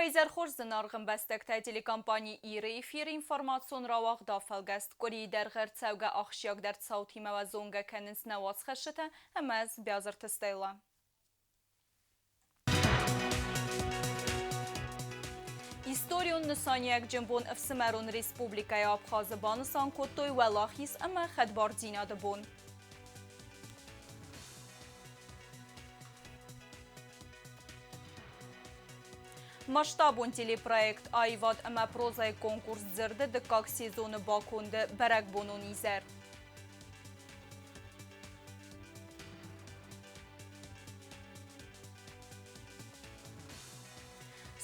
Уӕ хорз, зынаргъ ӕмбӕстӕгтӕ, телекомпани «Ир-ы» эфиры информацион рауагъд афӕлгӕст. Къуырийы дӕргъы ӕрцӕугӕ ахсджиагдӕр цаутимӕ уӕ зонгӕ кӕнынц нӕ уацхӕссджытӕ ӕмӕ ӕз, Биазырты Стеллӕ. Историон нысаниуӕгджын бон ӕфсымӕрон республикӕйы Абхазы банысан кодтой Уӕлахиз ӕмӕ хӕдбардзинады бон. Масштабон телепроект «Аивад ӕмӕ прозӕйы конкурс Дзырды» дыккаг сезоны баконды бӕрӕгбонон изӕр.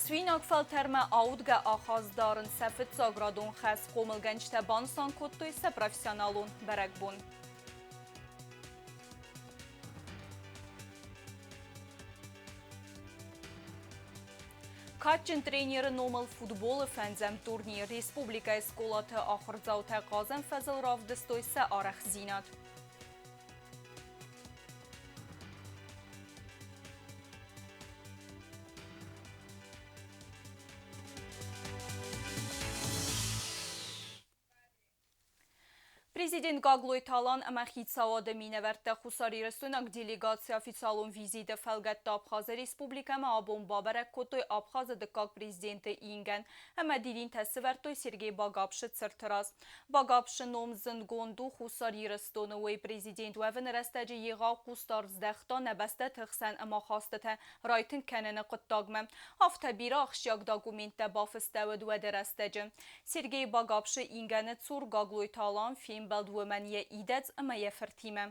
Суинаг фӕлтӕрмӕ аудгӕ ахаст дарын сӕ фыццаградон хӕс хъомылгӕнджытӕ банысан кодтой сӕ профессионалон бӕрӕгбон. Кадджын тренеры номыл футболы фӕндзӕм турнир республикӕйы скъолаты ахуырдзаутӕ хъазӕн фӕзыл равдыстой сӕ арӕхстдзинад. Президент Гаглойты Алан ӕмӕ хицауады минӕвӕрттӕ хуссарирыстойнаг делегацийы официалон визиты фӕлгӕтты Абхазы Республикӕмӕ абон бабӕрӕг кодтой Абхазы дыккаг президенты ингӕн ӕмӕ дидинтӕ сывӕрдтой Сергей Багапшы цырты раз. Багапшы ном зындгонд у Хуссар Ирыстоны, уый президент уӕвыны рӕстӕджы егъау хъусдард здӕхта нӕ бӕстӕты хсӕн ӕмахастытӕ райтынг кӕныны хъуыддагмӕ. Афтӕ бирӕ ахсджиаг документтӕ бафыстӕуыд уӕды рӕстӕджы. Сергей Багапшы ингӕны цур Гаглойты Алан фембӕлд уымӕн йӕ идӕдз ӕмӕ йӕ фыртимӕ.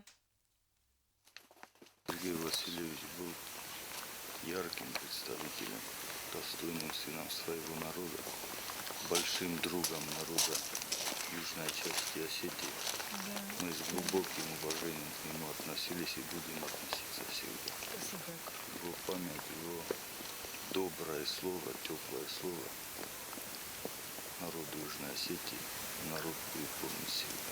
Сергей Васильевич был ярким представителем, достойным сыном своего народа, большим другом народа южной части Осетии. Мы с глубоким уважением к нему относились и будем относиться всегда. Спасибо. Его память, его доброе слово, теплое слово народу Южной Осетии, народ будет помнить всегда.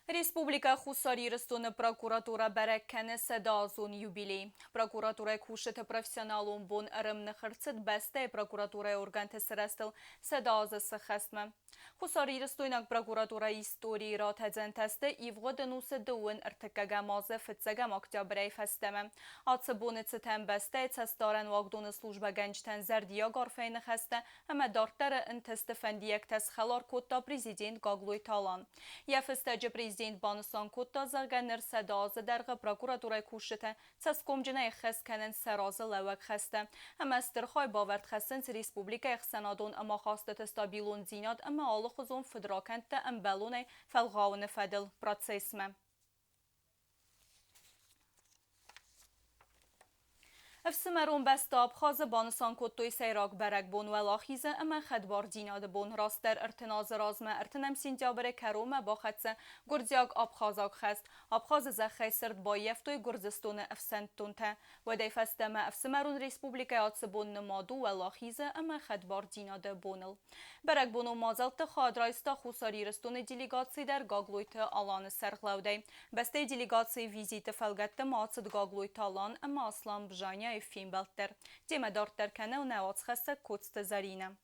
Республикӕ Хуссар Ирыстоны прокуратурӕ бӕрӕг кӕны сӕдӕазон юбилей. Прокуратурӕйы кусджыты профессионалон бон ӕрӕмных ӕрцыд бӕстӕйы прокуратурӕйы органты сырӕзтыл 100 азы сыххӕстмӕ. Хуссарирыстойнаг прокуратурӕйы историйы ратӕдзӕнтӕ сты ивгъуыд ӕнусы дыууын ӕртыккӕгӕм азы фыццӕгӕм октябрӕй фӕстӕмӕ. Ацы боны цытӕн бӕстӕйы цӕстдарӕн уагдоны службӕгӕнджытӕн зӕрдиаг арфӕйы ныхӕстӕ ӕмӕ дарддӕры ӕнтысты фӕндиӕгтӕ схӕлар кодта президент Гаглойты Алан. Йӕ фыстӕджы президент банысан кодта, зӕгъгӕ, ныр 100 азы дӕргъы прокуратурӕйы кусджытӕ цӕсгомджынӕй ӕххӕст кӕнынц сӕ разы лӕууӕг хӕстӕ ӕмӕ стыр хайбавӕрд хӕссынц республикӕйы ӕхсӕнадон ӕмахастыты стабилондзинад ӕмӕ алыхуызон фыдракӕндтӕ ӕмбӕлонӕй фӕлгъауыны фӕдыл процессмӕ. Ӕфсымӕрон бӕстӕ Абхазы банысан кодтой сӕйраг бӕрӕгбон Уӕлахизы ӕмӕ хӕдбардзинады бон. Растдӕр 30 азы размӕ 30 сентябры кӕронмӕ бахӕццӕ гуырдзиаг-абхазаг хӕст. Абхазы зӕххӕй сырд баййӕфтой Гуырдзыстоны ӕфсӕнддонтӕ. Уӕдӕй фӕстӕмӕ ӕфсымӕрон республикӕйы ацы бон нымад у Уӕлахизы ӕмӕ хӕдбардзинады боныл. Бӕрӕгбонон мадзӕлтты хайад райста Хуссар Ирыстоны делегаци дӕр Гаглойты Аланы сӕргълӕудӕй. Бӕстӕйы делегацийы визиты фӕлгӕтты ма ацыд Гаглойты Алан ӕмӕ Аслан Бжаняйы фембӕлд дӕр. Темӕ дарддӕр кӕны нӕ уацхӕссӕг Коцты Зӕринӕ.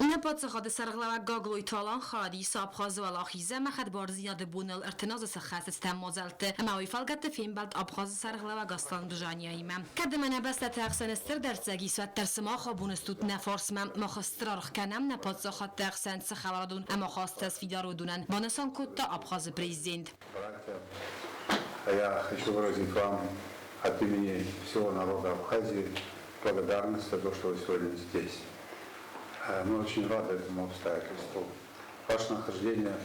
Нӕ паддзахады сӕргълӕууӕг Гаглойты Алан хайад исы Абхазы Уӕлахизы ӕмӕ хӕдбардзинады боныл 30 азы сӕххӕст мадзӕлтты ӕмӕ уый фӕлгӕтты фембӕлд Абхазы сӕргълӕууӕг Аслан Бжанияимӕ. Кӕд ӕмӕ нӕ бӕстӕты ӕхсӕн стыр дӕрддзӕг ис, уӕддӕр сымах абон стут нӕ фарсмӕ, мах стыр аргъ кӕнӕм нӕ паддзахадты ӕхсӕн цы хӕларадон ӕмахастытӕ сфидар уыдонӕн, банысан кодта Абхазы президент. Братья, я хочу выразить вам от имени всего народа Абхазии благодарность за то, что вы сегодня здесь. Мы очень рады этому обстоятельству. Ваше нахождение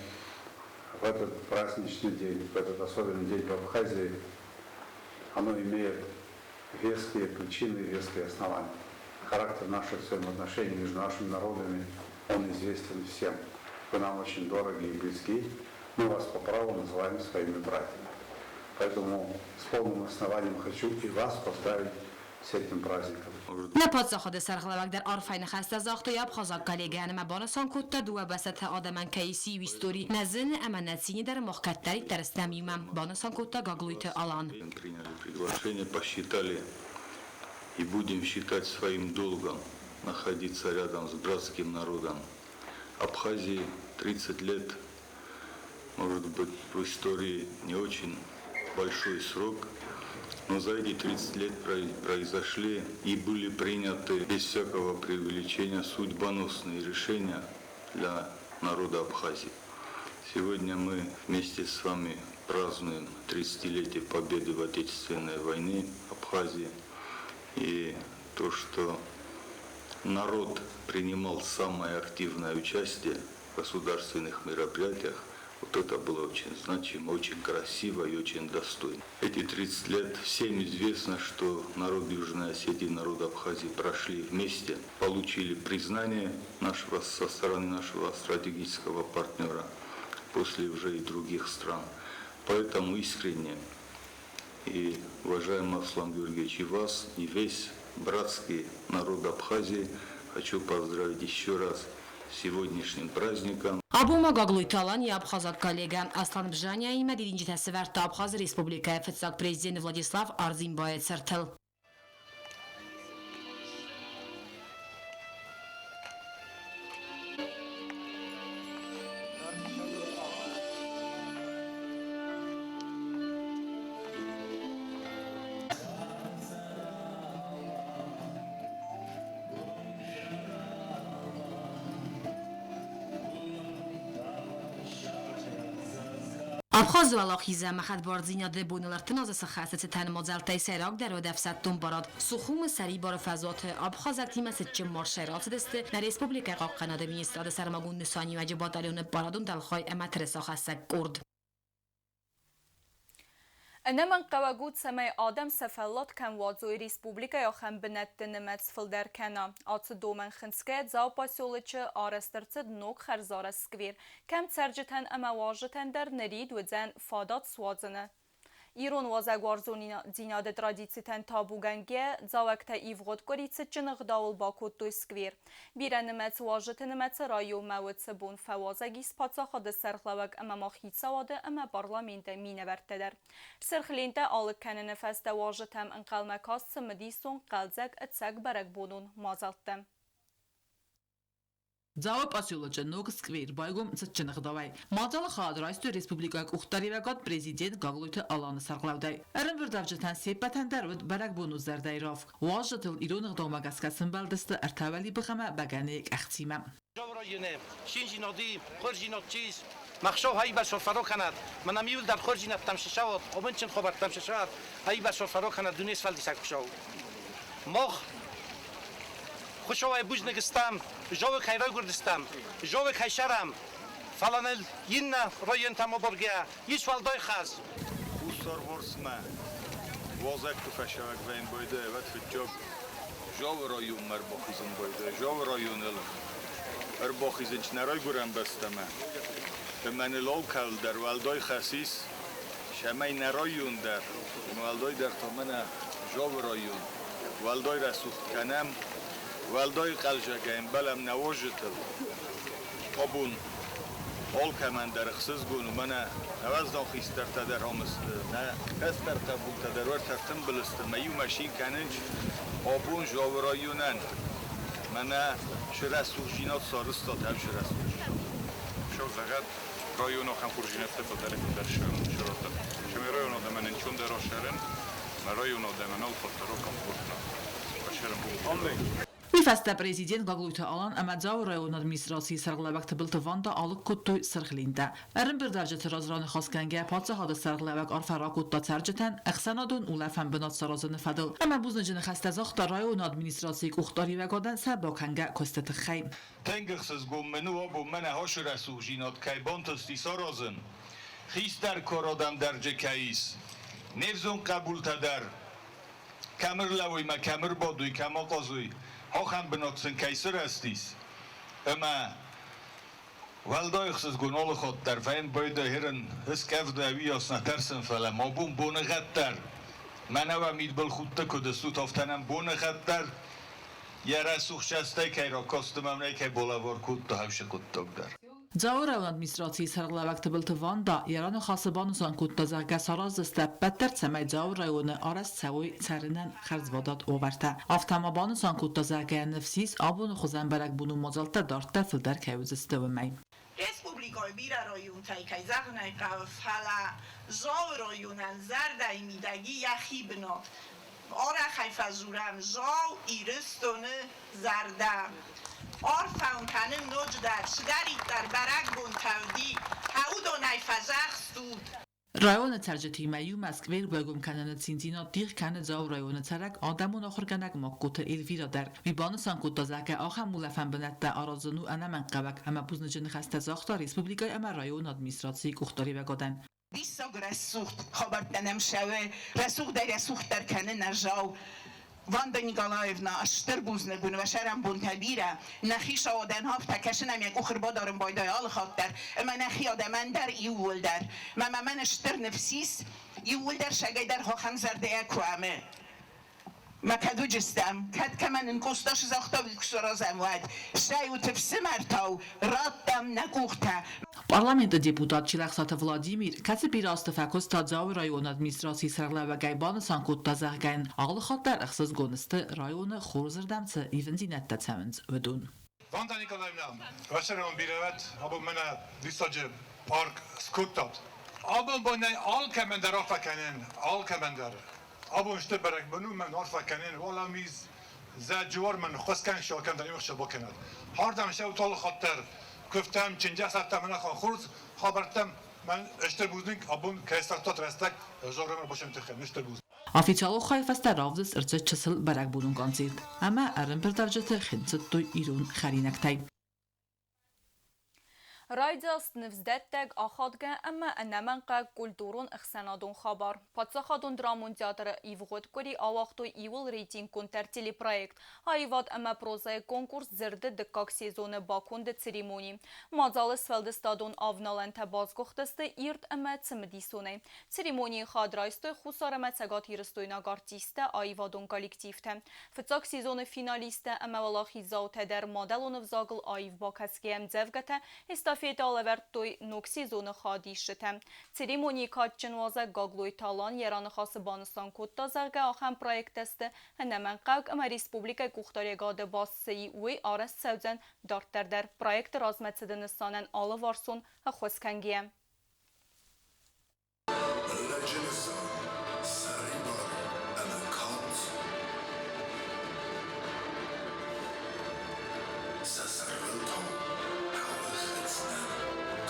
в этот праздничный день, в этот особенный день в Абхазии, оно имеет веские причины, веские основания. Характер наших взаимоотношений между нашими народами, он известен всем. Вы нам очень дороги и близки. Мы вас по праву называем своими братьями. Поэтому с полным основанием хочу и вас поздравить с этим праздником. Нӕ паддзахады сӕргълӕууӕг дӕр арфӕйы ныхӕстӕ загътой абхазаг коллегӕйӕн ӕмӕ банысан кодта, дыууӕ бӕстӕты адӕмӕн кӕй ис иу истори, нӕ зыны ӕмӕ нӕ цины дӕр мах кӕддӕриддӕр стӕм иумӕ, банысан кодта Гаглойты Алан. Приняли приглашение, посчитали И будем считать своим долгом находиться рядом с братским народом. Абхазии 30 лет, может быть, в истории не очень большой срок, но за эти 30 лет произошли и были приняты без всякого преувеличения судьбоносные решения для народа Абхазии. Сегодня мы вместе с вами празднуем 30-летие победы в Отечественной войне Абхазии. И то, что народ принимал самое активное участие в государственных мероприятиях, вот это было очень значимо, очень красиво и очень достойно. Эти 30 лет всем известно, что народ Южной Осетии, народ Абхазии прошли вместе, получили признание нашего, со стороны нашего стратегического партнера, после уже и других стран. Поэтому искренне и, уважаемый Аслан Георгиевич, и вас, и весь братский народ Абхазии хочу поздравить еще раз с сегодняшним праздником. Абон ма Гаглойты Алан йӕ абхазаг коллегӕ Аслан Бжанияимӕ дидинджытӕ сӕвӕрдта Абхазы Республикӕйы фыццаг президент Владислав Ардзинбайы цыртыл. Абхазы уӕлахизы ӕмӕ хӕдбардзинады боныл 30 азы сыххӕсты цытӕн мадзӕлттӕй сӕйрагдӕр уыд ӕфсӕддон парад. Сухумы сӕрибары фӕзуаты абхазӕгтимӕ цытджын маршӕй рацыдысты нӕ республикӕйы хъахъхъӕнады министрады сӕрмагонд нысаниуӕджы батальоны парадон дӕлхай ӕмӕ тырысахӕссӕг къорд. Ӕнӕмӕнгхъӕуӕг у, цӕмӕй адӕм сӕ фӕллад кӕм уадзой, республикӕйы ахӕм бынӕтты нымӕц фылдӕр кӕна. Ацы домӕн хынцгӕйӕ Дзауы поселочы арӕзт ӕрцыд ног хӕрзарӕзт сквер, кӕм цӕрджытӕн ӕмӕ уазджытӕн дӕр нырид уыдзӕн фадат суадзыны. Ирон уазӕгуарзондзинады традицитӕн табугӕнгӕйӕ, дзауӕгтӕ ивгъуыд къуыри цытджын ӕгъдауыл бакодтой сквер. Бирӕнымӕц уазджыты нымӕцы районмӕ уыцы бон фӕуазӕг ис паддзахады сӕргълӕууӕг ӕмӕ ма хицауады ӕмӕ парламенты минӕвӕрттӕ дӕр. Сырх лентӕ алыг кӕныны фӕстӕ уазджытӕм ӕнхъӕлмӕ каст цымыдисон, хъӕлдзӕг, ӕцӕг бӕрӕгбонон мадзӕлттӕ. Дзауы поселочы ног сквер байгом цытджын ӕгъдауӕй. Мадзалы хайад райстой республикӕйы къухдариуӕгад президент Гаглойты Аланы сӕргълӕудӕй. Ӕрӕмбырдуӕвджытӕн се ппӕтӕн дӕр уыд бӕрӕгбоны зӕрдӕйы равг. Уазджытыл ирон ӕгъдаумӕ гӕсгӕ сымбӕлдысты ӕртӕ уӕлибых ӕмӕ бӕгӕныйы къӕхцимӕ. Шинжиноди, хорзинод чиз, махшов хайбашов фароканат, манамиул дар хорзинаттам шишавот, обынчин хобарттам шишават, хайбашов фароканат дунес фалдисак шоу. Мох Хушовай бузныг стам, жовы кай райгуырдыстам, жовы кай шарам, фаланыл инна районтам оборгя, ис валдой хаз. Хуссар-Ворсмӕ уазӕгты фӕсӕвӕг вӕйын байдайы, вӕд фыццаг Жавы районмӕ ӕрбахизын байдайы. Жавы районыл ӕрбахизын нӕ райгуырӕн бӕстӕмӕ. Ӕмӕ ныл алкӕуыл дӕр уӕлдай хӕс ис, цӕмӕй нӕ район дӕр, уӕлдай дӕр та мӕнӕ Жавы район, уӕлдай рӕсугъд кӕнӕм, уӕлдай хъӕлдзӕгӕй ӕмбӕлӕм нӕ уазджытыл. Абон алкӕмӕн дӕр ӕхсызгон у, мӕнӕ нӕ уӕздан хистӕртӕ дӕр ам сты, нӕ кӕстӕртӕ бултӕ дӕр уӕртӕ ӕртымбыл сты, мӕ иумӕ цин кӕнынц абон Жавы районӕн. Мӕнӕ цы рӕсугъддзинад сарӕзтат, ӕм цы рӕсугъддзинад. Шау зӕгъӕд, районы ахӕм хорздзинӕдтӕ фылдӕрӕй-фылдӕр саразта. Цӕмӕй районы адӕмӕн ӕнцондӕр асӕрын, ӕмӕ районы адӕмӕн алхатт дӕр комфортно асӕрын. Уый фӕстӕ президент Гаглойты Алан ӕмӕ Дзауы районы администрацийы сӕргълӕууӕг Тыбылты Ванда алыг кодтой сырх лентӕ. Ӕрӕмбырдуӕвджыты раз раныхасгӕнгӕ паддзахады сӕргълӕууӕг арфӕ ракодта цӕрджытӕн ӕхсӕнадон улӕфӕн бынат саразыны фӕдыл ӕмӕ бузныджы ныхӕстӕ загъта районы администрацийы къухдариуӕгадӕн сӕ бакӕнгӕ куысты тыххӕй. Тынг ӕхсызгон мын у абон мӕнӕ ацы рӕсугъдзинад кӕй бантысти саразын. Хистӕр кары кӕй ис, не взонг хъӕбултӕ дӕр кӕм ӕрлӕууой мӕ кӕм ӕрбадой, кӕм ахъазой, ахӕм бынат сын кӕй сырӕзтис. Ӕмӕ уӕлдай ӕхсызгон алы хатт дӕр фӕйын байдайы хӕрын, ыскъӕвда ӕви нӕ тӕрсын, фӕлӕ ма абон боныгъӕд дӕр мӕнӕ уӕ мидбылхудты куыд стут, афтӕ нӕм боныгъӕд дӕр йӕ рӕсугъд цӕстӕй кӕй ракаст ӕмӕ нӕ кӕй балӕвар кодта, уыцы хъуыддаг дӕр. Дзауы районы администрацийы сӕргълӕууӕг Тыбылты Ванда йӕ раныхасы банысан кодта, зӕгъгӕ, сараздзысты ӕппӕт дӕр, цӕмӕй Дзауы районы арӕзт цӕуой цӕрынӕн хӕрзвадат уавӕртӕ. Афтӕ ма банысан кодта, зӕгъгӕ, ныфс ис, абоны хуызӕн бӕрӕгбонон мадзӕлттӕ дарддӕр фылдӕр кӕй уыдзысты, уымӕй. Республикӕйы бирӕ районтӕй, кӕй зӕгъын ӕй хъӕуы, фӕлӕ Дзауы районӕн зӕрдӕйы мидӕг и йӕхи бынат. Арӕхӕй фӕдзурӕм Дзау, Ирыстоны зӕрдӕ. Арфӕ уын кӕнын ноджыдӕр, цыдӕриддӕр бӕрӕгбонтӕ уыди, уыдонӕй фӕдзӕхст ут. Районы цӕрджытимӕ иумӕ сквер байгом кӕныны циндзинад дих кӕны Дзауы районы цӕрӕг адӕмон ахуыргӕнӕг Магкоты Эльвира дӕр. Уый банысан кодта, зӕгъгӕ, ахӕм улӕфӕн бынӕттӕ аразын у ӕнӕмӕнгхъӕуӕг ӕмӕ бузныджы ныхӕстӕ загъта республикӕйы ӕмӕ районы администрацийы къухдариуӕгадӕн. Диссаг рӕсугъд хабӕрттӕ нӕм цӕуы, рӕсугъдӕй-рӕсугъддӕр кӕны нӕ зал. Ванда Николаевна, стыр бузныг уын уӕ сӕрӕнбонтӕ бирӕ. Нӕхи сауадӕн афтӕ кӕсын ӕмӕ йӕ къух ӕрбадарын байдайы алы хатт дӕр, ӕмӕ нӕхи адӕмӕн дӕр иууылдӕр. Мӕ мӕн стыр ныфс ис, иууылдӕр сагӕй дӕр ахӕм зӕрдӕйӕ куы ӕмӕ Мӕ кӕд уыджыстӕм, кӕд кӕмӕн нын Къоста сызагъта, уый куы саразӕм, уӕд стӕй уыд ӕфсымӕртау, радтам нӕ къухтӕ. Парламенты депутат Чилӕхсаты Владимир, кӕцы бирӕ азты фӕкуыста Дзауы районы администрацийы сӕргълӕууӕгӕй, банысан кодта, зӕгъгӕ, йын алы хатт дӕр ӕхсызгон сты, районы хорзырдӕм цы ивындзинӕдтӕ цӕуынц, уыдон. Ванда Николаевна, рӕстӕгон бирӕ абон мӕнӕ диссаджы парк скодтат. Абон бонӕй алкӕмӕн дӕр арфӕ кӕнын, алкӕмӕн дӕр. Абон стыр бӕрӕгбон у, мӕн арфӕ кӕнын, уӕлӕ миз зӕджуар мӕн хуыскӕн шалкӕн дӕр имхша бакӕнӕд. Хардам сӕу талы хаттӕр, куывтам, чындзӕхсӕвтӕм ӕнӕхъӕн хорз хабӕрттӕм мӕн стыр бузныг абон кӕй сардтат рӕстӕг Жорӕмӕ башӕн тыххӕн стыр бузныг. Официалон хайы фӕстӕ равдыст ӕрцыд чысыл бӕрӕгбонон концерт ӕмӕ ӕрӕмбырдуӕвджыты хынцыдтой ирон хӕринӕгтӕй. Райдзаст, ныфсдӕттӕг, ахадгӕ ӕмӕ ӕнӕмӕнгхъӕуӕг культурон-ӕхсӕнадон хабар. Паддзахадон драмон театры ивгъуыд къуыри ауагътой иууыл рейтинггонддӕр телепроект «Аивад ӕмӕ прозӕйы конкурс Дзырды дыккаг сезоны баконды церемони. Мадзалы сфӕлдыстадон авналӕнтӕ басгуыхтысты ирд ӕмӕ цымыдисонӕй. Церемонийы хад райстой Хуссар ӕмӕ цӕгатирыстойнаг артисттӕ, аивадон коллективтӕ. Фыццаг сезоны финалисттӕ ӕмӕ уӕлахиздзаутӕ дӕр мадӕлон ӕвзагыл аив бакӕсгӕ ӕмдзӕвгӕтӕ эстафетӕ алӕвӕрдтой ног сезоны хадисджытӕ. Церемонийы кадджын уазӕг Гаглойты Алан йӕ раныхасы банысан кодта, зӕгъгӕ, ахӕм проекттӕ сты ӕнӕмӕнгхъӕуӕг ӕмӕ республикӕйы къухдариуӕгады баст цы и, уый арӕзт цӕудзӕн дарддӕр дӕр проекты размӕцыды нысанӕн алыварсон ӕххуыс кӕнгӕйӕ. Лӕджы нысан, сӕрибар ӕмӕ кад. Сӕ сӕрвӕлтау хъӕуы хӕцынӕн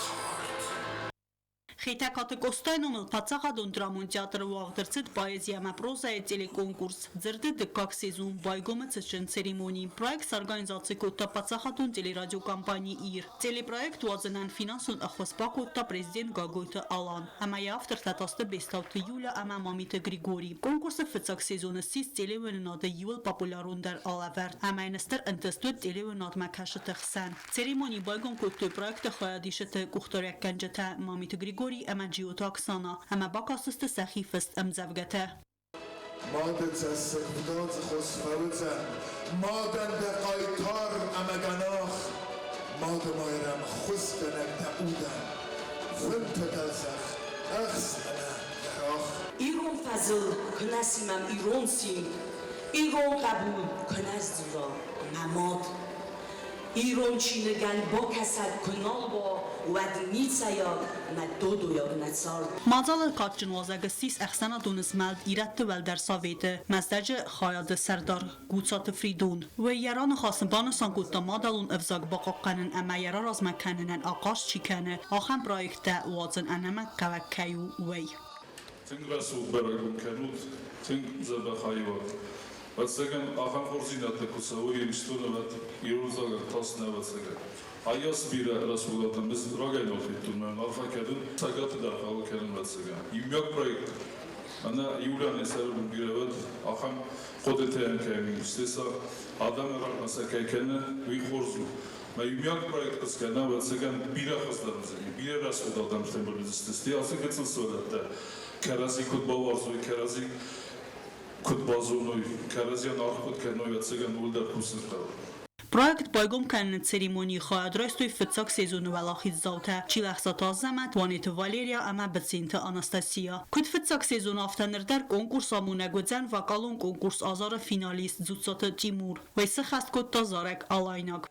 кард. Хетӕгкаты Къостайы номыл паддзахадон драмон театры уагъд ӕрцыд поэзи ӕмӕ прозӕйы телеконкурс «Дзырды дыккаг сезон» байгомы цытджын церемони. Проект сорганизаци кодта паддзахадон телерадиокомпани «Ир». Телепроект уадзынӕн финансон ӕххуыс бакодта президент Гаглойты Алан ӕмӕ йӕ автортӕ та сты Бестауты Юля ӕмӕ Мамиты Григорий. Конкурсы фыццаг сезоны ссис телеуынынады иууыл популярондӕр алӕвӕрд ӕмӕ йын стыр ӕнтыст уыд телеуынынадмӕ кӕсыты хсӕн. Церемони байгом кодтой проекты хайадисджыты къухдариуӕггӕнджытӕ Мамиты Григорий ӕмӕ Джиоты Оксана ӕмӕ бакастысты сӕхи фыст ӕмдзӕвгӕтӕ. Мады цӕссыг фыдадзы хос фӕуыдзӕн, Мадӕн дӕ хъайтар ӕмӕ гӕнах, Мады Майрӕм ххуысгӕнӕг дӕ удӕн, Фынты дӕлдзӕх, ӕхс ӕмӕ гӕрах. Ирон фӕзыл куы нӕ симӕм ирон цин, Ирон хъӕбул куы нӕ сдзура мӕ мад. Ирон чиныгӕн бакӕсӕг куы нал уа, уӕд ницӕйаг мӕ додойаг нӕ цард. Мадзалы кадджын уазӕг ссис ӕхсӕнадон змӕлд Ирӕтты уӕлдӕр советы Мӕздӕджы хайады сӕрдар Гуцаты Фридон. Уый йӕ раныхасы банысан кодта мадӕлон ӕвзаг бахъахъхъӕнын ӕмӕ йӕ раразмӕ кӕнынӕн ахъаз чи кӕны, ахӕм проекттӕ уадзын ӕнӕмӕнгхъӕуӕг кӕй у, уый. Тынг рӕсугъд бӕрӕгбон кӕнут, тынг дзӕбӕх аивад. Ӕвӕццӕгӕн, ахӕм хорздзинӕдтӕ куы цӕуы Ирыстоны, уӕд ирон ӕвзагӕн тас нӕ ӕвӕццӕгӕн. Айас бирӕ рӕсугъд адӕм ӕз рагӕй нал федтон, мӕн арфӕ кӕнын, Цӕгаты дӕр хъӕуы кӕнын, ӕвӕццӕгӕн. Иумиаг проект мӕнӕ Юлиан йӕ сӕры бын бирӕ уӕд, ахӕм хъуыдытӕ йӕм кӕй ис, сӕ адӕмы размӕ сӕ кӕй кӕны, уый хорз у. Мӕ иумиаг проект скӕна, ӕвӕццӕгӕн, бирӕ хуыздӕр уыдзӕни, бирӕ рӕсугъд адӕм фембӕлдзысты. Стӕй ацы гыццыл сывӕллӕттӕ кӕрӕдзи куыд бауарзой, кӕрӕдзи куыд базоной, кӕрӕдзийӕн аргъ куыд кӕной, ӕвӕццӕгӕн, ууыл дӕр кусын хъӕуы. Проект байгом кӕныны церемонийы хайад райстой фыццаг сезоны уӕлахиздзаутӕ Чилӕхсаты Азӕмӕт, Уанеты Валерия ӕмӕ Быценты Анастасия. Куыд фыццаг сезон, афтӕ ныр дӕр конкурс амонӕг уыдзӕн вокалон конкурс Азар-ы финалист Дзуццаты Тимур. Уый сыххӕст кодта зарӕг Алайнаг.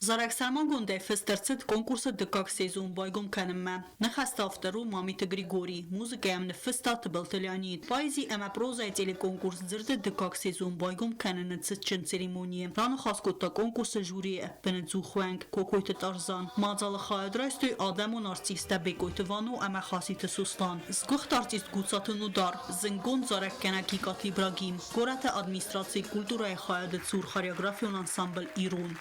Зарӕг сӕрмагондӕй фыст ӕрцыд конкурсы дыккаг сезон байгом кӕнынмӕ. Ныхӕсты автор у Мамиты Григорий, музыкӕ йӕм ныффыста Тыбылты Леонид. Поэзи ӕмӕ прозӕйы телеконкурс Дзырды дыккаг сезон байгом кӕныны цытджын церемонийы раныхас кодта конкурсы жюрийы ӕппынӕдзух уӕнг Кокойты Тарзан. Мадзалы хайад райстой адӕмон артисттӕ Бекъойты Вано ӕмӕ Хаситы Сослан, сгуыхт артист Гуцаты Нудар, зынгонд зарӕггӕнӕг Икъаты Ибрагим, горӕты администрацийы культурӕйы хайады цур хореографион ансамбль «Ирон».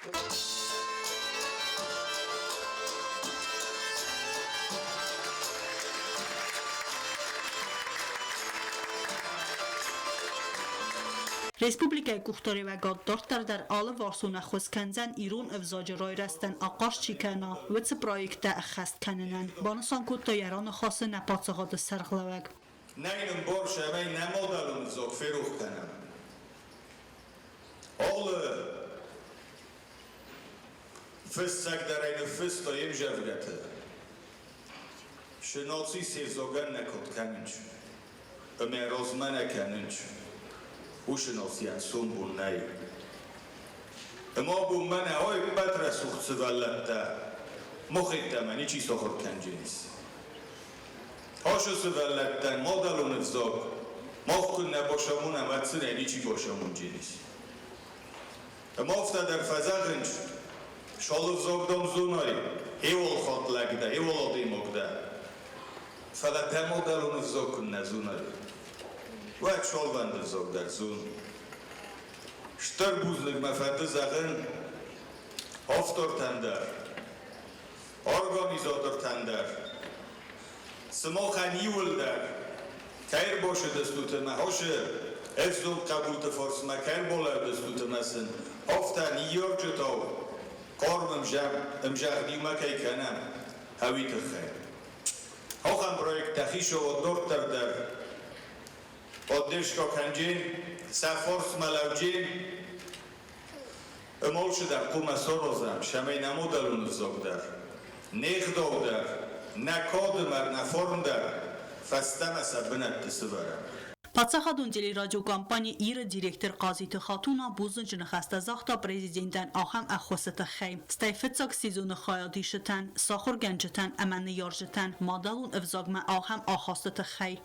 Республикӕйы къухдариуӕгад дарддӕр дӕр алыварсон ӕххуыс кӕндзӕн ирон ӕвзаджы райрӕзтӕн ахъаз чи кӕна, уыцы проекттӕ ӕххӕст кӕнынӕн, банысан кодта йӕ раныхасы нӕ паддзахады сӕргълӕууӕг. Нӕй нын бар, цӕмӕй нӕ мадӕлон ӕвзаг ферох кӕнӕм. Алы фыссӕг дӕр ӕй ныффыста йе мзӕвгӕты. Шы наци се взагӕн нӕ код кӕнынч, ӕмӕ размӕ нӕ кӕнынч, уышы нацийӕн сомбон нӕй. Ӕмӕ абон мӕнӕ ай ӕппӕт рӕсугъд сывӕллӕттӕ мах йеддӕмӕ ничи сахуыр кӕндженис. Ашы сывӕллӕттӕн мадӕлон ӕвзаг мах куыннӕ бацамонӕм, уӕд сын ӕй ничи бацамондзӕнис. Ӕмӕ афтӕ дӕр фӕзӕгъынц, Шалы взаг дам зонай, хеуал хатт лӕг дӕ, хеуал адӕймаг дӕ. Фӕлӕ дӕ мадӕлон ӕвзаг куыннӕ зонай, уӕд шалвӕнды взаг дӕр зон. Стыр бузныг мӕ фӕнды зӕгъын автортӕн дӕр, организатортӕн дӕр, сымахӕн иуылдӕр кӕй ӕрбацыдыстут ӕмӕ хосы ӕвзонг хъӕбулты фарсмӕ кӕй ӕрбалӕудыстут ӕмӕ сын афтӕ ныййарджытау хъарм ӕмзӕгъд иумӕ кӕй кӕнӕм, уый тыххӕй. Ахӕм проекттӕ хицауад дарддӕр дӕр поддержка кӕнджын, сӕ фарсмӕ лӕуджын ӕмӕ алчидӕр хъуамӕ саразӕм, цӕмӕй нӕ мадӕлон ӕвзаг дӕр, не гъдау дӕр, нӕ кады мӕр, нӕ фарн дӕр фӕстӕмӕ сӕ бынӕтты сывӕрӕм. Паддзахадон телерадиокомпани Ир-ы директор Хъазиты Хатуна бузныджы ныхӕстӕ загъта президентӕн ахӕм ӕххуысы тыххӕй, стӕй фыццаг сезоны хайадисджытӕн, сахуыргӕнджытӕн ӕмӕ ныййарджытӕн мадӕлон ӕвзагмӕ ахӕм ахасты тыххӕй.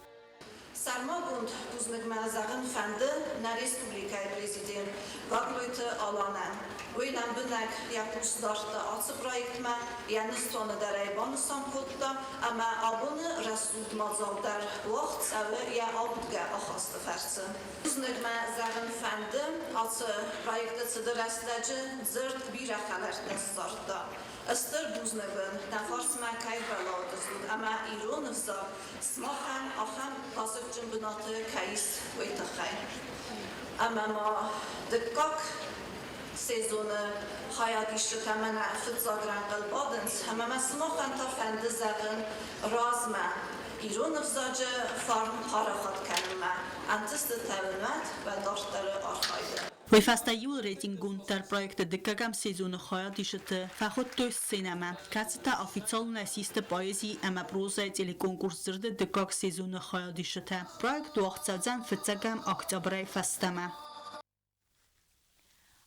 Сӕрмагонд бузныг мӕ зӕгъын фӕнды нӕ республикӕйы президент Гаглойты Аланӕн. Уый лӕмбынӕг йӕ хъус дардта ацы проектмӕ, йӕ ныстуаны дӕр ӕй банысан кодта ӕмӕ абоны рӕсугъд мадзал дӕр уагъд цӕуы йӕ аудгӕ ахасты фӕрцы. Бузныг мӕ зӕгъын фӕнды, ацы проекты цыды рӕстӕджы дзырд бирӕ хӕлӕрттӕ ссардта. Стыр бузныг уын, нӕ фарсмӕ кӕй ралӕудыстут ӕмӕ ирон ӕвзаг сымахӕн ахӕм вазыгджын бынаты кӕй ис, уый тыххӕй. Ӕмӕ ма дыккаг сезоны хайадисджытӕ мӕнӕ фыццаг рӕнхъыл бадынц, ӕмӕ мӕ сымахӕн та фӕнды зӕгъын размӕ ирон ӕвзаджы фарн парахат кӕнынмӕ ӕнтыстытӕ уын уӕд уӕ дарддӕры архайды. Уый фӕстӕ иуыл рейтинггонддӕр проекты дыккӕгӕм сезоны хайадисджыты фӕхуыдтой сценӕмӕ, кӕцытӕ официалонӕй систы поэзи ӕмӕ прозӕйы телеконкурс Дзырды дыккаг сезоны хайадисджытӕ. Проект уагъд цӕудзӕн фыццӕгӕм октябрӕй фӕстӕмӕ.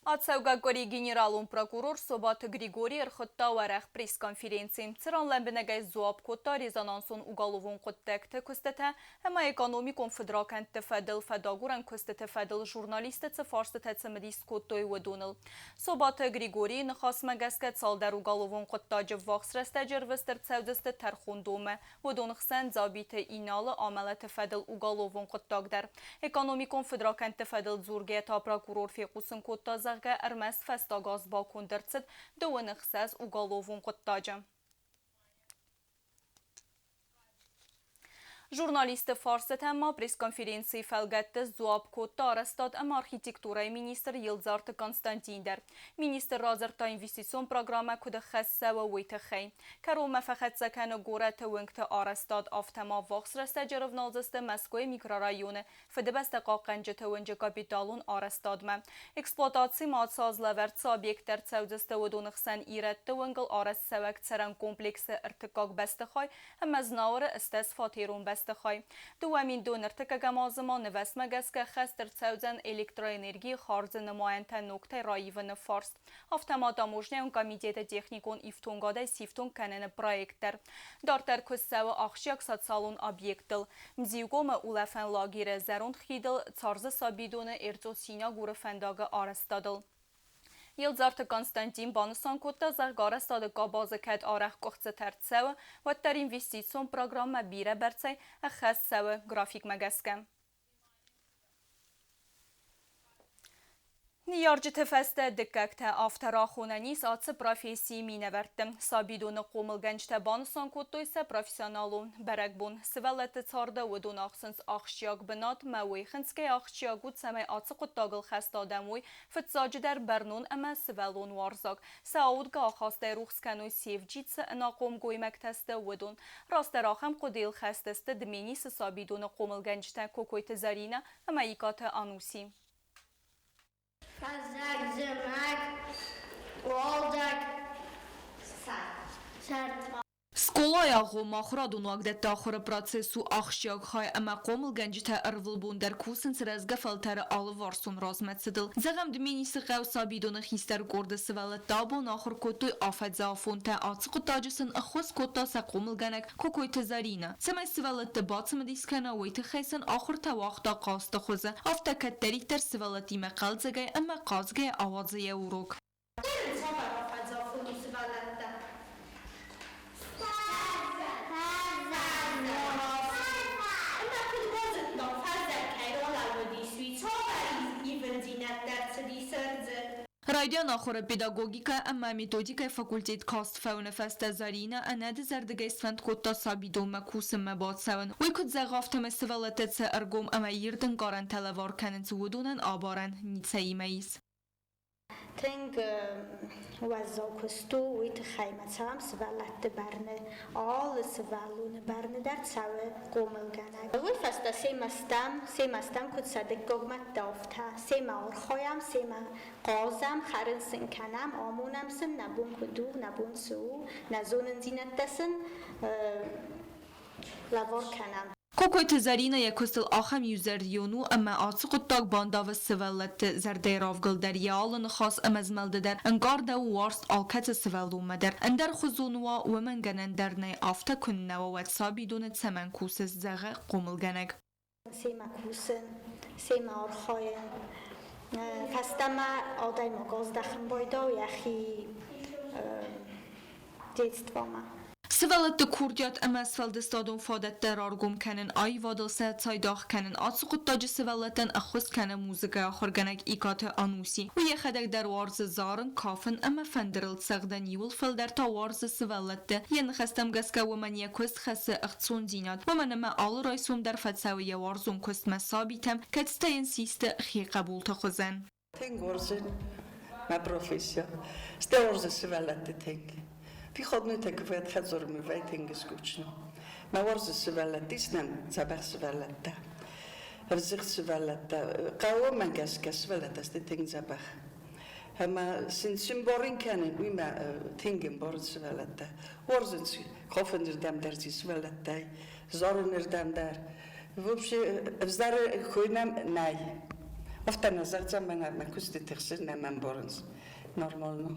Ацӕугӕ къуыри генералон прокурор Собаты Григорий ӕрхуыдта уӕрӕх пресс-конференци, цыран лӕмбынӕгӕй сдзуапп кодта резонансон уголовон хъуыддӕгты куыстытӕ ӕмӕ экономикон фыдракӕндты фӕдыл фӕдагурӕн куыстыты фӕдыл журналистты цы фарстытӕ цымыдис кодтой, уыдоныл. Собаты Григорийы ныхасмӕ гӕсгӕ цалдӕр уголовон хъуыддаджы ввахс рӕстӕджы ӕрвыст ӕрцӕудзысты тӕрхондонмӕ, уыдон хсӕн Дзабиты Иналы амӕлӕты фӕдыл уголовон хъуыддаг дӕр. Экономикон фыдракӕндты фӕдыл дзургӕйӕ та прокурор фехъусын кодта, зӕгъгӕ, ӕрмӕст фӕстаг аз баконд ӕрцыд 26 уголовон хъуыддаджы. Журналистты фарстытӕн ма пресс-конференцийы фӕлгӕтты сдзуапп кодта арӕзтад ӕмӕ архитектурӕйы министр Елдзарты Константин дӕр. Министр радзырдта инвестицион программӕ куыд ӕххӕст цӕуы, уый тыххӕй. Кӕронмӕ фӕхӕццӕ кӕны горӕты уынгты арӕзтад, афтӕ ма ввахс рӕстӕджы рывналдзысты Мӕскуыйы микрорайоны Фыдыбӕстӕ хъахъхъӕнджыты уынджы капиталон арӕзтадмӕ. Эксплуатацимӕ ацы аз лӕвӕрд цы объекттӕ ӕрцӕудзысты, уыдоны хсӕн ирӕтты уынгыл арӕзтцӕуӕг цӕрӕн комплексы ӕртыккаг бӕстыхай ӕмӕ Знауыры ӕстӕсфатерон бӕстыхай. 2000 ӕртыккӕгӕм азы ма нывӕзтмӕ гӕсгӕ хӕст ӕрцӕудзӕн электроэнергийы хардзы нымайӕнтӕ ногтӕй раивыны фарст. Афтӕ ма таможнӕйон комитеты техникон ифтонгадӕй сифтонг кӕныны проект дӕр. Дарддӕр куыст цӕуы ахсджиаг социалон объекттыл. Мзиугомы улӕфӕн лагеры зӕронд хидыл, Царзы сабидоны Эрцъо-Синагуры фӕндагы арӕзтадыл. Елдзарты Константин банысан кодта, зӕгъгӕ, арӕзтады къабазы кӕд арӕх къуыхцытӕ ӕрцӕуы, уӕддӕр инвестицион программӕ бирӕбӕрцӕй ӕххӕст цӕуы графикмӕ гӕсгӕ. Ныййарджыты фӕстӕ дыккӕгтӕ афтӕ рахонӕн ис ацы профессийы минӕвӕртты. Сабидоны хъомылгӕнджытӕ банысан кодтой сӕ профессионалон бӕрӕгбон. Сывӕллӕтты царды уыдон ахсынц ахсджиаг бынат, мӕ уый хынцгӕ ахсджиаг у, цӕмӕй ацы хъуыддагыл хӕст адӕм уой фыццаджыдӕр бӕрнон ӕмӕ сывӕллонуарзаг. Сӕ аудгӕ ахастӕй рухс кӕной се вджид цы ӕнахъом гоймӕгтӕ сты, уыдон. Растдӕр ахӕм хъуыдыйыл хӕст сты Дменисы сабидоны хъомылгӕнджытӕ Кокойты Зӕринӕ ӕмӕ Икъаты Ануси. Фӕззӕг, зымӕг, уалдзӕг, сӕрд. Скъолайы агъоммӕ ахуырадон уагдӕтты ахуыры процесс у ахсджиаг хай ӕмӕ хъомылгӕнджытӕ ӕрвылбон дӕр кусынц рӕзгӕ фӕлтӕры алыварсон размӕцыдыл. Зӕгъӕм, Дменисы хъӕу сабидоны хистӕр къорды сывӕллӕттӕ абон ахуыр кодтой афӕдзы афонтӕ. Ацы хъуыддаджы сын ӕххуыс кодта сӕ хъомылгӕнӕг Кокойты Зӕринӕ. Цӕмӕй сывӕллӕтты бацымыдис кӕна, уый тыххӕй сын ахуыртӕ уагъта хъазты хуызы. Афтӕ кӕддӕриддӕр сывӕллӕттимӕ хъӕлдзӕгӕй ӕмӕ хъазгӕйӕ ауадзы йӕ урок. Цавӕр афӕдзафон у сывӕллӕттӕ? Ӕмӕ куыд базыдтам, фӕззӕг кӕй ралӕууыдис, уый цавӕр ивындзинӕдтӕ ӕрцыдис ӕрдзы? Райдиан ахуыры педагогикӕ ӕмӕ методикӕйы факультет каст фӕуыны фӕстӕ Зӕринӕ ӕнӕдызӕрдыгӕй сфӕнд кодта сабидонмӕ кусынмӕ бацӕуын. Уый куыд зӕгъы, афтӕмӕй сывӕллӕттӕ цы ӕргом ӕмӕ ирд ӕнкъарӕнтӕ лӕвар кӕнынц, уыдонӕн абарӕн ницӕимӕ ис. Тынг уӕззау куыст у, уый тыххӕй мӕ цӕуӕм сывӕллӕтты бӕрны, алы сывӕллоны бӕрны дӕр цӕуы хъомылгӕнӕг. Уый фӕстӕ семӕ стӕм, семӕ стӕм куыд сӕ дыккагмӕ афтӕ, семӕ архайӕм, семӕ хъазӕм, хӕрын сын кӕнӕм, амонӕм сын, нӕ бон куыд у, нӕ бон цы у, нӕ зонындзинӕдтӕ сын лӕвар кӕнӕм. Кокойты Зӕринӕ йӕ куыстыл ахӕм иузӕрдион у, ӕмӕ ацы хъуыддаг бандавы сывӕллӕтты зӕрдӕйы равгыл дӕр, йӕ алы ныхас ӕмӕ змӕлды дӕр ӕнкъардӕуы уарзт алкӕцы сывӕллонмӕ дӕр. Ӕндӕрхуызон уа, уымӕн гӕнӕн дӕр нӕй, афтӕ куыннӕ уа, уӕд сабидоны цӕмӕн кусыс, зӕгъы хъомылгӕнӕг. Семӕ кусын, семӕ архайын. Фӕстӕмӕ адӕймаг аздӕхын байдауы йӕхи детствомӕ. Сывӕллӕтты курдиат ӕмӕ сфӕлдыстадон фадӕттӕ раргом кӕнын, аивадыл сӕ цайдагъ кӕнын ацы хъуыддаджы сывӕллӕттӕн ӕххуыс кӕны музыкӕйы ахуыргӕнӕг Икъаты Ануси. Уый йӕхӕдӕг дӕр уарзы зарын, кафын ӕмӕ фӕндырыл цӕгъдын, иуыл фылдӕр та уарзы сывӕллӕтты. Йӕ ныхӕстӕм гӕсгӕ уымӕн йӕ куыст хӕссы ӕхцондзинад, уымӕн ӕмӕ алы райсом дӕр фӕцӕуы йӕ уарзон куыстмӕ сабитӕм, кӕцытӕ йын систы хи хъӕбулты хуызӕн. Тынг уарзын мӕ профессия. Стӕй уарзын сывӕллӕтты тынг. Выходной-тӕ куы вӕййы хӕдзармӕ вӕййы тынг скучно. Мӕ уарзын сывӕллӕтты, ис нӕм дзӕбӕх сывӕллӕттӕ, ӕвзыгъд сывӕллӕттӕ. Хъӕуы мӕ гӕсгӕ сывӕллӕттӕ сты тынг дзӕбӕх. Ӕмӕ сын цы мбарын кӕнын, уый мӕ тынг ӕмбарын сывӕллӕттӕ. Уарзынц хофынырдӕм дӕр сывӕллӕттӕй, зарынырдӕм дӕр. Вообще ӕвзӕры кой нӕм нӕй. Афтӕ нӕ зӕгъдзӕн, мӕнӕ мӕ куысты тыхсы нӕ мӕ ӕмбарынц нормально.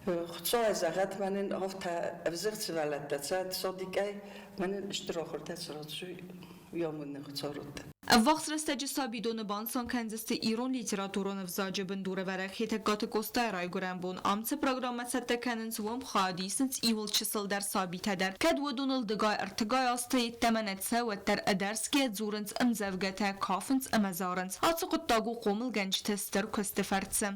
Хуыцауӕй зӕгъӕд, мӕнӕн афтӕ ӕвзыгъд сывӕллӕттӕ цӕд садикӕй, мӕнӕн стыр ахуыртӕ сырӕзой, уый амоны Хуыцау радта. Ӕввахс рӕстӕджы сабидоны банысан кӕндзысты ирон литературон ӕвзаджы бындурӕвӕрӕг Хетӕгкаты Къостайы райгуырӕн бон. Ам цы программӕ цӕттӕ кӕнынц, уым хайад исынц иуыл чысылдӕр сабитӕ дӕр. Кӕд уыдоныл дыгай-ӕртыгай азты йеддӕмӕ нӕ цӕуы, уӕддӕр ӕдӕрсгӕ дзурынц ӕмдзӕвгӕтӕ, кафынц ӕмӕ зарынц. Ацы хъуыддаг у хъомылгӕнджыты стыр куысты фӕрцы.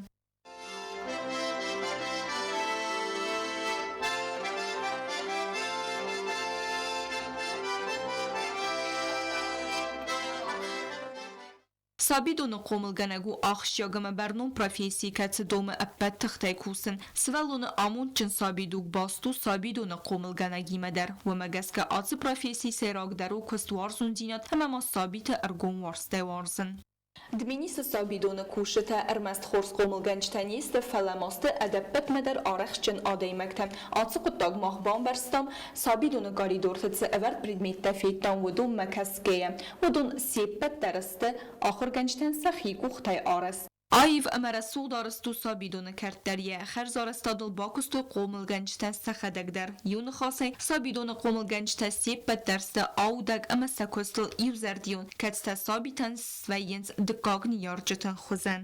Сабидоны хъомылгӕнӕг у ахсджиаг ӕмӕ бӕрнон професси, кӕцы домы ӕппӕт тыхтӕй кусын. Сывӕллоны амондджын сабидуг баст у сабидоны хъомылгӕнӕгимӕ дӕр. Уымӕ гӕсгӕ ацы профессийы сӕйрагдӕр у куыстуарзондзинад ӕмӕ ма сабиты ӕргом уарзтӕй уарзын. Дменисы сабидоны кусджытӕ ӕрмӕст хорз хъомылгӕнджытӕ не сты, фӕлӕ ма сты ӕдӕппӕтмӕ дӕр арӕхстджын адӕймӕгтӕ. Ацы хъуыддаг мах бамбӕрстам, сабидоны коридорты цы ӕвӕрд предметтӕ федтам, уыдонмӕ кӕсгӕйӕ. Уыдон се ппӕт дӕр сты ахуыргӕнджытӕн сӕхи къухтӕй арӕзт. Аив ӕмӕ рӕсугъд арӕзт у сабидоны кӕрт дӕр. Йӕ хӕрзарӕзтадыл бакуыстой хъомылгӕнджытӕ сӕхӕдӕг дӕр. Иу ныхасӕй, сабидоны хъомылгӕнджытӕ се ппӕт дӕр сты аудӕг ӕмӕ сӕ куыстыл иузӕрдион, кӕцытӕ сабитӕн свӕййынц дыккаг ныййарджыты хуызӕн.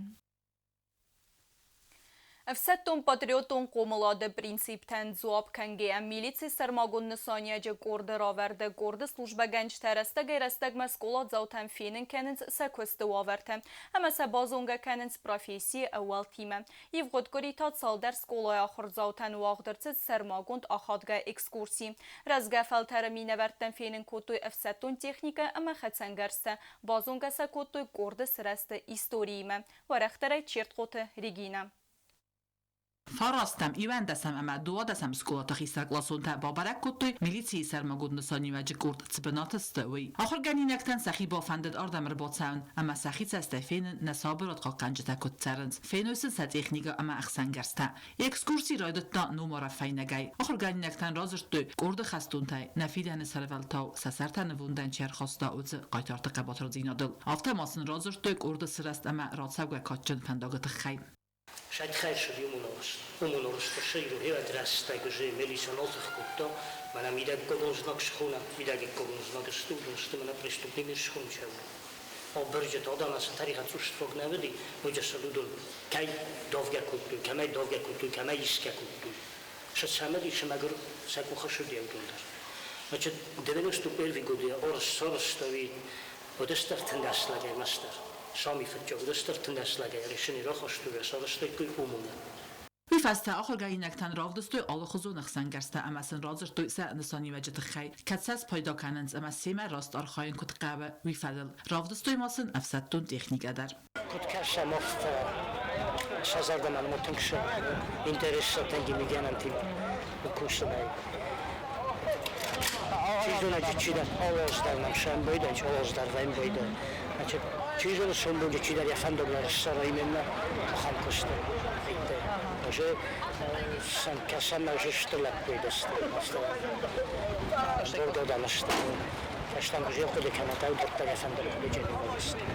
Ӕфсӕддон-патриотон хъомылады принциптӕн дзуапп кӕнгӕйӕ, милици сӕрмагонд нысаниуӕджы къорды равӕрды къорды службӕгӕнджытӕ рӕстӕгӕй-рӕстӕгмӕ скъоладзаутӕн фенын кӕнынц сӕ куысты уавӕртӕ ӕмӕ сӕ базонгӕ кӕнынц профессийы ӕууӕлтимӕ. Ивгъуыд къуыри та цалдӕр скъолайы ахуырдзаутӕн уагъд ӕрцыд сӕрмагонд ахадгӕ экскурси. Рӕзгӕ фӕлтӕры минӕвӕрттӕн фенын кодтой ӕфсӕддон техникӕ ӕмӕ хӕцӕнгӕрзтӕ, базонгӕ сӕ кодтой къорды сырӕзты историимӕ. Уӕрӕхдӕрӕй Чертхъоты Регинӕ. Фарастӕм, иуӕндӕсӕм ӕмӕ дыууадӕсӕм скъолаты хистӕркъласонтӕ бабӕрӕг кодтой милицийы сӕрмагонд нысаниуӕджы къорд цы бынаты сты, уый. Ахуыргӕнинӕгтӕн сӕхи бафӕндыд ардӕм ӕрбацӕуын ӕмӕ сӕхи цӕстӕй фенын нӕ сабырад хъахъхъӕнджытӕ куыд цӕрынц, феной сын сӕ техникӕ ӕмӕ ӕхсӕнгӕрзтӕ. Экскурси райдыдта номарӕн фӕйнӕгӕй. Ахуыргӕнинӕгтӕн радзырдтой, къорды хӕстонтӕй нӕ фидӕны сӕрвӕлтау сӕ сӕртӕ нывондӕн чи ӕрхаста, уыцы хъайтарты хъӕбатырдзинадыл. Афтӕ ма сын радзырдтой къорды сырӕзт ӕмӕ рацӕугӕ кадджын фӕндагы тыххӕй. Мӕнӕ мидӕггагон знаг схонӕм, мидӕггагон знаг сты, уыдон сты мӕнӕ преступными схончӕуы. Абырджыты адӕмӕн сын тӕригъӕд цъусфаг нӕ уыди, ноджы сын уыдон кӕй давгӕ кодтой, кӕмӕй давгӕ кодтой, кӕмӕй исгӕ кодтой. Сӕ цӕмӕдисы мӕгуыр сӕ къухы суыди уыдон дӕр. Значит, 91 годы сарӕзтой уыдыстӕр тынг лӕгӕй мастер. Сами фыццаг уыдыстӕр тынг лӕгӕй решение рахастой, сарӕзтой умоны. Уый фӕстӕ ахуыргӕнинӕгтӕн равдыстой алыхуызон ӕхсӕнгӕрзтӕ ӕмӕ сын радзырдтой сӕ нысаниуӕджы тыххӕй, кӕд сӕ спайда кӕнынц ӕмӕ семӕ раст архайын куыд хъӕуы, уый фӕдыл. Равдыстой ма сын ӕфсӕддон техникӕ дӕр. Куыд кӕсӕм, афтӕ сӕ зӕрдӕмӕ нымы тынг интерес тынг кусынӕй. Чи зоны, чидӕр алаздӕр нӕм сӕмбӕлдӕн, алаздӕр вӕмбӕлдӕн. Значит, чи зоны, сомбонджы чидӕр йӕ фӕндаг нӕ ссара именно ахӕм куысты. Уже сӕм кӕсӕм уже стыр лӕппуйы дӕсты. Бордодан сты. Фӕстаг уже хъуыды кӕнӕт, аудӕттӕ йӕ фӕндаг хъуыдыджын сты.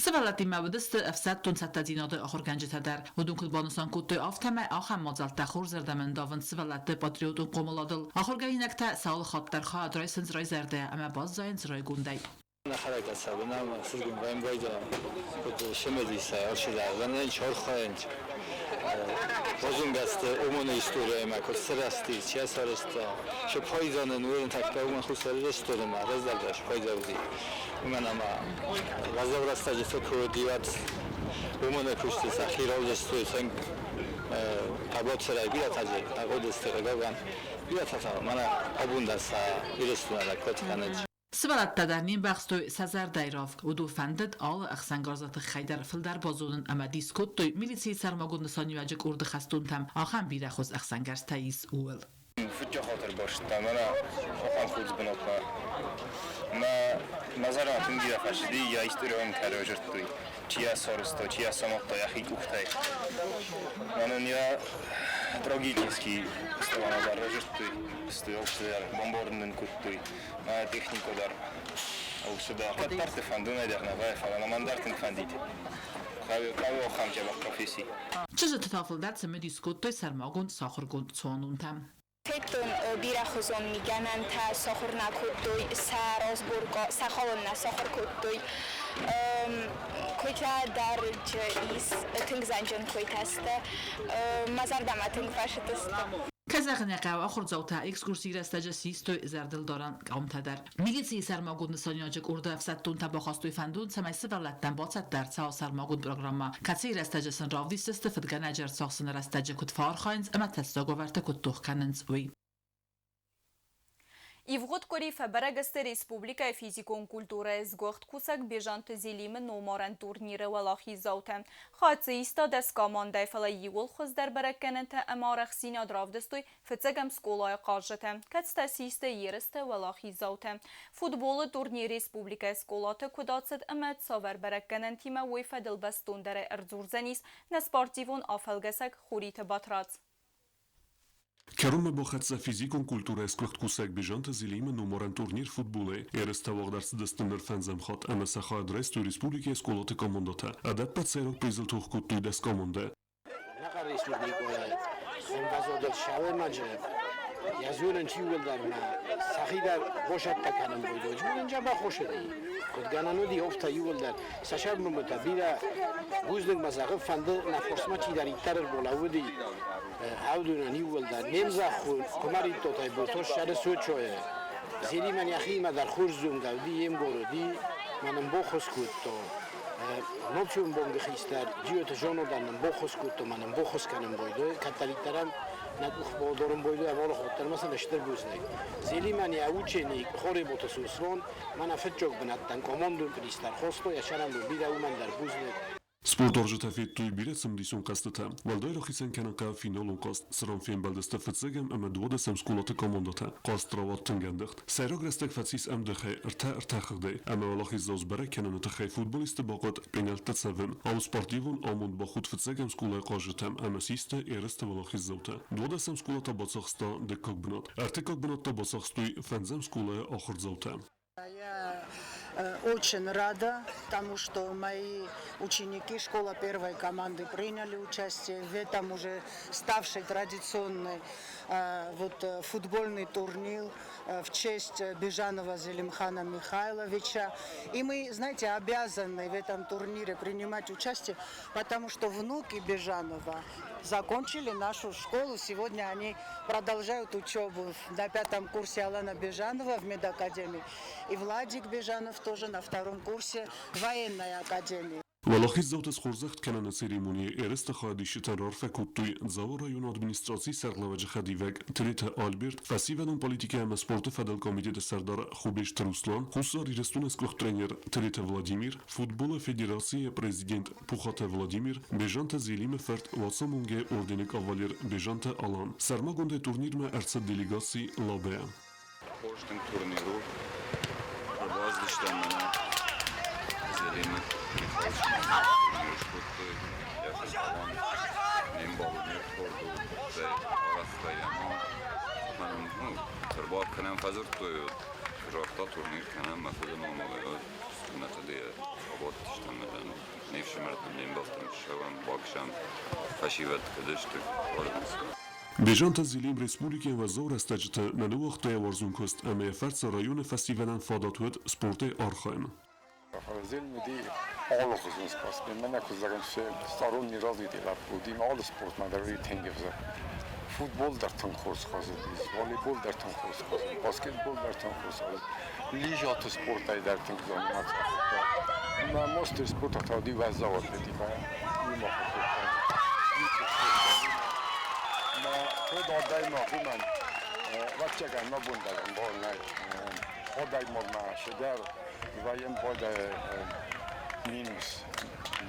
Сывӕллӕттимӕ уыдысты ӕфсӕддон цӕттӕдзинады ахуыргӕнджытӕ дӕр. Уыдон куыд банысан кодтой, афтӕмӕй ахӕм мадзӕлттӕ хорзӕрдӕм ӕндавынц сывӕллӕтты патриотон хъомыладыл. Ахуыргӕнинӕгтӕ сӕ алы хатт дӕр хайад райсынц райзӕрдӕйӕ ӕмӕ баззайынц райгондӕй. Нахарага сабынам сызгун ваймбайда куд шемедиса аршида чорхаенч лозунгасты омоны историяма куд сырасти чиасарыста ше пайданы нуэрн такта уман хусарыстодма раздалдаш пайдауди уман ама лазаврастаджи фекодиат ომონა ქუსტი სახირავდესტო სან ყაბოცერა ბირათაჯე აღოდესტე გაგან ბირათათა მანა აბუნდასა ირესტუნა ქოთქანაჯ. Сывӕллӕттӕ дӕр не мбӕхстой сӕ зӕрдӕйы равг. Уыдон фӕндыд алы ӕхсӕнгарзы тыххӕй дӕр фылдӕр базонын ӕмӕ дис кодтой, милицийы сӕрмагонд нысаниуӕджы къорды хӕстонтӕм ахӕм бирӕ хуыз ӕхсӕнгӕрзтӕ ис, ууыл. Фыдджахатыр басыдта мӕнӕ ахӕм хорз бынатмӕ. Мӕ мӕ зӕрдӕмӕ тынг бирӕ фӕцыди, йӕ историон кӕрӕзырдтой, чи йӕ сарӕзта, чи йӕ самадта йӕхи къухтӕй. Мӕнӕн йӕ трагический стороны дӕр разырдтой, алцыдӕр бамбарын нын кодтой, мӕ техникӕ дӕр алцыдӕр. Кӕддӕрты фӕндонӕй дӕр нӕ вӕййы, фӕлӕ нӕ мӕн дӕр тынг фӕндид. Хъӕуы ахӕм дзӕбӕх професси. Чызджыты та фылдӕр цымыдис кодтой сӕрмагонд сахуыргонд цуанонтӕм. Федтон бирӕхуызон мигӕнӕнтӕ, сахуыр нӕ кодтой, сӕ разборка, сӕ халон нӕ сахуыр кодтой. Койтӕ дӕр ис, тынг зӕнджын койтӕ сты. Мӕ зӕрдӕмӕ тынг фӕцыдысты. Кӕй зӕгъын ӕй хъӕуы, ахуырдзаутӕ экскурсийы рӕстӕджы систой зӕрдылдарӕн къамтӕ дӕр. Милицийы сӕрмагонд нысаниуӕджы къорды ӕфсӕддонтӕ бахастой фӕндон, цӕмӕй сывӕллӕттӕн бацӕттӕ ӕрцӕуа сӕрмагонд программӕ, кӕцыйы рӕстӕджы сын равдисдзысты фыдгӕнӕджы ӕрцахсыны рӕстӕджы куыд фӕархайынц ӕмӕ тӕссаг уавӕрты куыд тох кӕнынц, уый. Ивгъуыд къуыри фӕбӕрӕг сты республикӕйы физикон культурӕйы сгуыхт кусӕг Бежанты Зелимы номарӕн турниры уӕлахиздзаутӕ. Хӕццӕ 10 командӕйы, фӕлӕ иууыл хуыздӕр бӕрӕггӕнӕнтӕ ӕмӕ арӕхстдзинад равдыстой фыццӕгӕм скъолайы хъазджытӕ, кӕцытӕ систы ерысты уӕлахиздзаутӕ. Футболы турнир республикӕйы скъолаты куыд ацыд ӕмӕ цавӕр бӕрӕггӕнӕнтимӕ, уый фӕдыл бӕстондӕрӕй ӕрдзурдзӕнис нӕ спортивон афӕлгӕсӕг Хуриты Батрадз. Кӕронмӕ бахӕццӕ физикон культурӕйы сгуыхт кусӕг Бежанты Зелимы номарӕн турнир футболӕй. Ерыстӕ уагъд ӕрцыдысты ныр фӕндзӕм хатт ӕмӕ сӕ хайад райстой республикӕйы скъолаты командӕтӕ. Ӕдӕппӕт сӕйраг призыл тох кодтой 10 командӕ. Республикӕйы ӕмвӕзадыл сауӕймаджы йӕ зонын чи уӕлдӕр ма сӕхи дӕр босӕттӕ кӕнын байдой. Зонын дзӕбӕх уыди. Куыд гӕнӕн уыди, афтӕ иууылдӕр сӕ сӕрмӕмытӕ бирӕ бузныг мӕ зӕгъын фӕнды, нӕ форсмӕ чидӕриддӕр ӕрбалӕууыди, аудонӕн иууылдӕр. Не мзӕххон Куымӕридтотӕй Ботос сӕры Сочойы. Зелимӕн йӕхиимӕ дӕр хорз зонгӕ уыди, йе мгор уыди, мӕ нын боххуыс кодта. Национ бонгы хистӕр Джиоты Жоно дӕр нын боххуыс кодта, мӕ нын боххуыс кӕнын байдой, кӕддӕриддӕр ӕм нӕ къух баудорын байдой, ӕмӕ алы ма сын стыр бузныг. Зелимӕн йӕ ученик Хореботы Сослан мӕнӕ фыццаг бынӕттӕн командон пристар хоста, йӕ сӕрӕнбон бирӕ уымӕн дӕр бузныг. Спорторжытӕ федтой бирӕ цымыдисон хъӕзтытӕ. Уӕлдай рахицӕн кӕнын хъӕуы финалон хъазт, цыран фембӕлдысты фыццӕгӕм ӕмӕ 12-ӕм скъолаты командӕтӕ. Хъазт рауад тынг ӕндыгъд. Сӕйраг рӕстӕг фӕцис ӕмдыхӕй ӕртӕ хыгъдӕй, ӕмӕ уӕлахиздзау сбӕрӕг кӕныны тыххӕй футболистты бахъуыд пенальттӕ цӕвын. Ам спортивон амонд бахудт фыццӕгӕм скъолайы хъазджытӕм ӕмӕ систы ерысты уӕлахиздзаутӕ. 12-ӕм скъола та бацахста дыккаг бынат. Ӕртыккаг бынат та бацахстой фӕндзӕм скъолайы ахуырдзаутӕ. Я очень рада тому, что мои ученики, школа первой команды, приняли участие в этом уже ставший традиционный вот, футбольный турнир в честь Бежанова Зелимхана Михайловича. И мы, знаете, обязаны в этом турнире принимать участие, потому что внуки Бежанова закончили нашу школу. Сегодня они продолжают учебу на пятом курсе Алана Бежанова в медакадемии. И Владик Бежанов тоже на втором курсе военной академии. Уӕлахиздзауты схорзӕхт кӕныны церемонийы ерысты хайадисджытӕн раарфӕ кодтой Дзауы районы администрацийы сӕргълӕууӕджы хӕдивӕг Тедеты Альберт, фӕсивӕдон политикӕ ӕмӕ спорты фӕдыл комитеты сӕрдар Хубежты Руслан, Хуссар Ирыстоны сгуыхт тренер Тедеты Владимир, футболы федерацийы президент Пухаты Владимир, Бежанты Зелимы фырт Уацамонгӕйы ордены кавалер Бежанты Алан. Сӕрмагондӕй турнирмӕ ӕрцыд делегаци Лабӕ. Хорз тынг турнир у. Ӕрбацыдыстӕм мӕнӕ Зелимы Михалычимӕ турнир скодтой йӕ фыд Алан. Ме мбал у, ме рдхорд у, стӕй арӕзта йӕ ном. Мӕнӕн, ну, ӕрбакӕнӕм фӕдзырдтой, загъта турнир кӕнӕм мӕ фыды номыл. Мӕ хъуыдыйӕ абадтыстӕм ӕмӕ не фсымӕртӕм, не мбӕлттӕм ссӕуӕм, бакӕсӕм, фӕсивӕд куыд сты, уарзынц. Бежанты Зелим республикӕйы уӕззау рӕстӕджыты нӕ ныууагъта йӕ уарзон куыст ӕмӕ йӕ фӕрцы районы фӕсивӕдӕн фадат уыд спортӕй архайын. Зелим уыди алыхуызон спортсмен. Мӕнӕ куыд зӕгъын, сторонний развитый лӕппу уыди, алы спортмӕ дӕр уыди тынг ӕвзӕр. Футбол дӕр тынг хорз хъазыдис, волейбол дӕр тынг хорз хъазыд, баскетбол дӕр тынг хорз хъазыд, лижаты спортӕй дӕр тынг заниматься кодта. Ӕмӕ мастер спорта та уыди уӕззау атлетикӕйӕ, уымӕ ахуыр кодта. Мӕ кӕд адӕймаг уымӕн, ӕвӕццӕгӕн, мӕ бон дӕр ӕмбал нӕй. Адӕймагмӕ цыдӕр вӕййӕм бадӕ минус,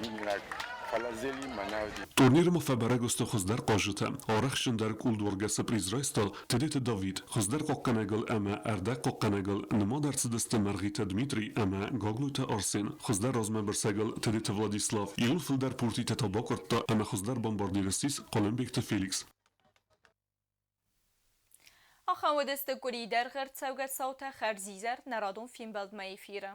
минимӕг, фӕлӕ Зелиммӕ нӕ уыди. Турниры ма фӕбӕрӕг сты хуыздӕр хъазджытӕ. Арӕхстджындӕр къулдуаргӕсы приз райста Тедеты Давид. Хуыздӕр хъахъхъӕнӕгыл ӕмӕ ӕрдӕгхъахъхъӕнӕгыл нымад ӕрцыдысты Мӕргъиты Дмитрий ӕмӕ Гаглойты Арсен. Хуыздӕр размӕбырсӕгыл Тедеты Владислав. Иууыл фылдӕр пуртитӕ та бакъуырдта ӕмӕ хуыздӕр бомбардир ссис Хъуылымбегты Феликс. Ахӕм уыдысты къуыри дӕргъы ӕрцӕугӕ цаутӕ хӕрзизӕр нӕ радон фембӕлдмӕ эфиры.